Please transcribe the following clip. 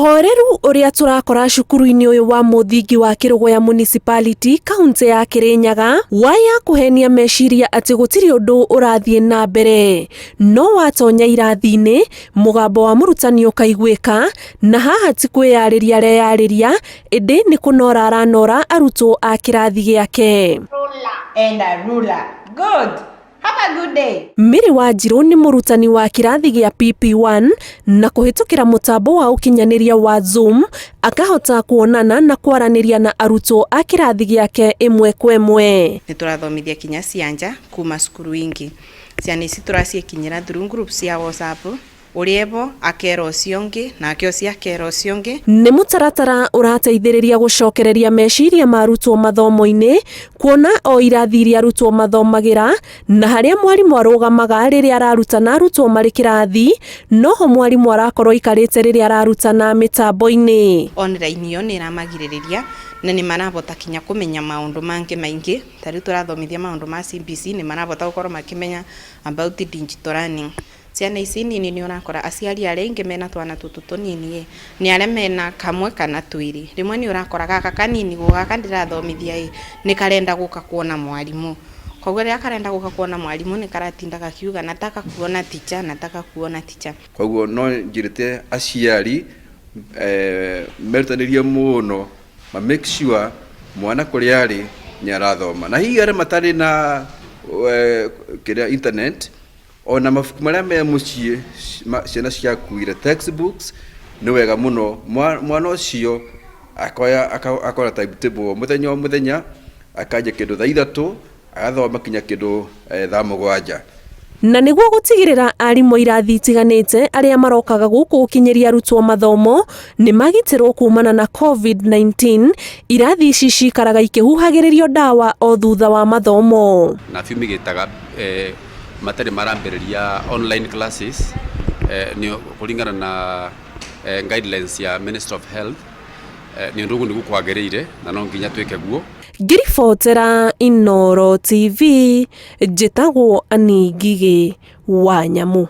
Ũhoreru ũrĩa tũrakora cukuru-inĩ ũyũ wa mũthingi wa Kĩrũgũya Municipality, kaunti ya Kĩrĩnyaga, waya kũhenia meciria atĩ gũtirĩ ũndũ ũrathiĩ na mbere. No watonya irathi-inĩ, mũgambo wa mũrutani ũkaiguĩka, na haha ti kwĩyarĩria areyarĩria, ĩndĩ nĩ kũnora aranora arutwo a kĩrathi gĩake. Ruler and a ruler. Good. Have a good day. Mary Wanjirũ nĩ mũrutani wa kĩrathi gĩa PP1 na kũhĩtũkĩra mũtambo wa ũkinyanĩria wa Zoom akahota kuonana na kwaranĩria na arutwo a kĩrathi gĩake ĩmwe kwa ĩmwe. Nĩ tũrathomithia kinya cianja kuma cukuru ingĩ. Ciana ici tũraciĩkinyĩra through group cia WhatsApp, ũrĩa ebo akera ũcio ũngĩ nake ũcio akera ũcio ũngĩ. Nĩ mũtaratara ũrateithĩrĩria gũcokereria meciria ma arutwo mathomo-inĩ, kuona o irathi iria arutwo mathomagĩra na harĩa mwarimũ arũgamaga rĩrĩa ararutana arutwo marĩ kĩrathi, noho mwarimũ arakorwo aikarĩte rĩrĩa ararutana mĩtambo-inĩ. Online ĩyo nĩ ĩramagirĩrĩria na nĩ marahota kinya kũmenya maũndũ mangĩ maingĩ. Ta rĩu tũrathomithia maũndũ ma CBC, nĩ marahota gũkorwo makĩmenya about digital learning. Ciana ici nini nĩ ũrakora aciari arĩa aingĩ mena twana tũtũ tũnini ĩ nĩ arĩa mena kamwe kana twĩrĩ. Rĩmwe nĩ ũrakora gaka kanini gaka ndĩrathomithia ĩ nĩ karenda gũka kuona mwarimũ. Koguo rĩrĩa karenda gũka kuona mwarimũ nĩ karatinda gakiuga nataka kuona teacher, nataka kuona teacher. Koguo no njĩrĩte aciari merutanĩrie mũno ma make sure mwana kũrĩa arĩ nĩ arathoma, na hihi arĩa matarĩ na kĩrĩa internet, ona mabuku marĩa me mũciĩ ciana ciakuire textbooks, nĩ wega mũno mwana ũcio akoya akora timetable mũthenya o mũthenya, akanjia kĩndũ thaa 3, agathoma kinya kĩndũ thaa 7. Na nĩguo gũtigĩrĩra arimũ irathi itiganĩte arĩa marokaga gũkũ gũkinyĩria arutwo mathomo nĩ magitĩrwo kumana na COVID-19, irathi ici cikaraga ikĩhuhagĩrĩrio ndawa o thutha wa mathomo. Na fumigataga matarĩ marambĩrĩria online classes, nĩ kũringana na guidelines ya Ministry of Health. Nĩ ũndũ ũguo nĩguo kwagĩrĩire na no nginya twĩke guo. Ngĩribotera Inooro TV, njĩtagwo Annie Ngigĩ wa Nyamu.